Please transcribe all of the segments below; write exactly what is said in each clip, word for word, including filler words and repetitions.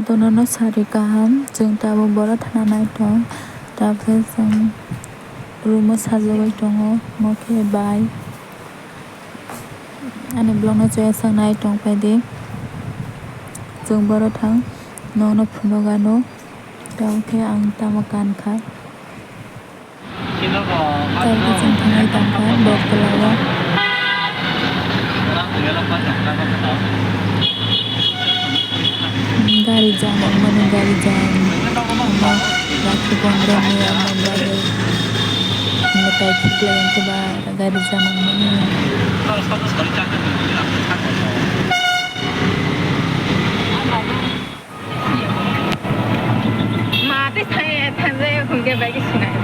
Tonono sari kaham, chwng tabuk boro thana nai tong, tabuk khe chwng room o sajagwi tongo, omo khe bai. Ani vlog no chaya sak nai tong pai di. Chwng boro thang, nokno phunuk ano, tabuk khe ang tamo kan kha. Tabuk khe chwng thangwi tongkha Boktola o. Gari jam wngmani, gari jam. Omo rakhi bondon ni omo bagwi mwtai khiklai wngkhe ba gari jam wngmani. Ma tei thangya, thangjaya hwnkhe bai khe sinai.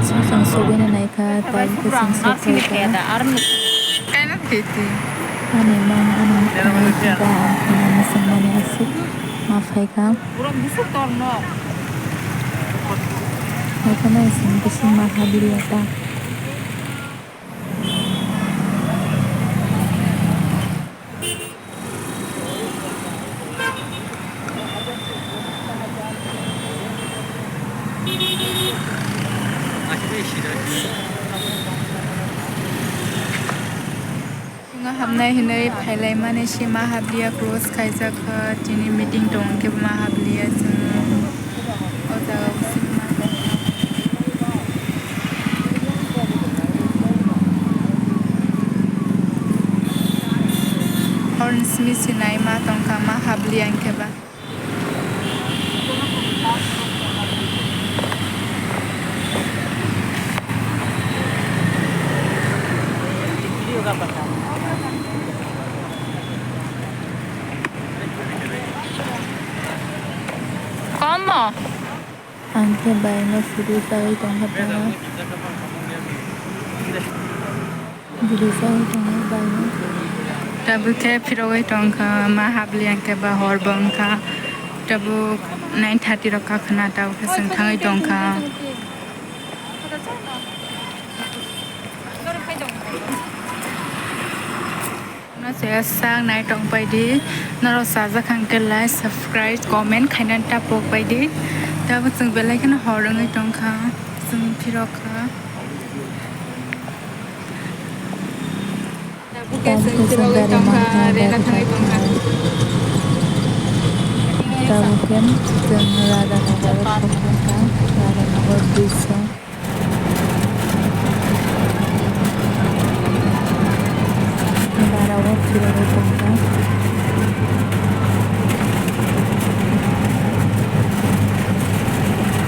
Sasang sogwino naikha, tabuk khe chwng sokphaikha. Kaino kheti. Ani mang, ani mukhango da, ang kheno mwswngmani aswk ma phaikha. Haikhe naising bising ma habliya ta. Chwng hamnai hinwi phailaimani se ma habliya cross khaijak kha, chini meeting tong khe ma habliya chwng o jaga o sima. Horn simi sinai ma tongkha ma habliya hinkhe ba. Komo. Ang khe bai no suri taiwi tongkha tamo. Video song tongo bai no. Tabuk khe phirogwi tongkha, ma habliya hinkhe ba hor bo wngkha. Tabuk nine thirty rok kha khna, tabuk khe chwng thangwi tongkha. No se sak nai tong pai di, norok chajak hinkhe like, subscribe, comment khaina ta pok pai di. Tabuk chwng belai kheno hor wngwi tongkha, chwng phirokha. Tabuk khe chwng gari mankha, rega thangwi tongkha. Tabuk khe chwng Radhanagar o sokphaikha, Radhanagar bridge o. Bara o phirogwi tongkha.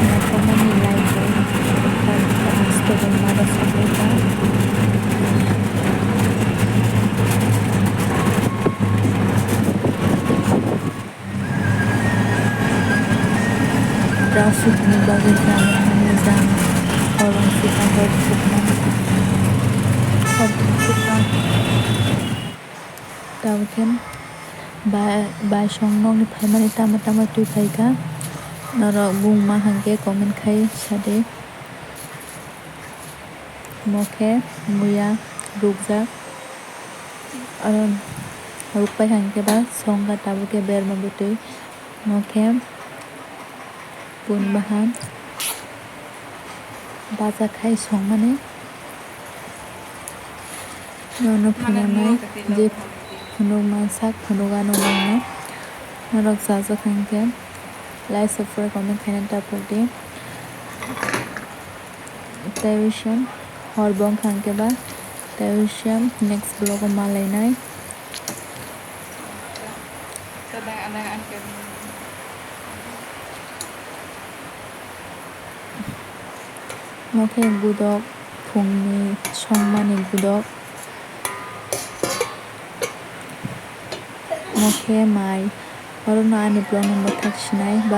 Nokha mani light rok aste rwma rok sokphaikha. Traffic ni bagwi jam wngmani jam. Horong sika hor sukma. Hor sukma. Tabuk khe bai, bai song nokni phaimani tamo tamo twi phaikha. Norok buma hinkhe comment khai sadi. Omo khe muya rukjak. Aro rukpai kha hinkhe ba songkha tabuk khe berma bwtwi. Omo khe pun bahan bacha khai songmani. Nono phunuknai je phunukma sak phunuk ano nono. Norok chajak hinkhe like, subscribe, comment khaina ta pokdi. Tei wisem hor bo wngkha hinkhe ba tei wisem next vlog o ma lainai. Omo khe gudok, phungni songmani gudok. Omo khe mai, orono ani vlog no mwthak sinai ba.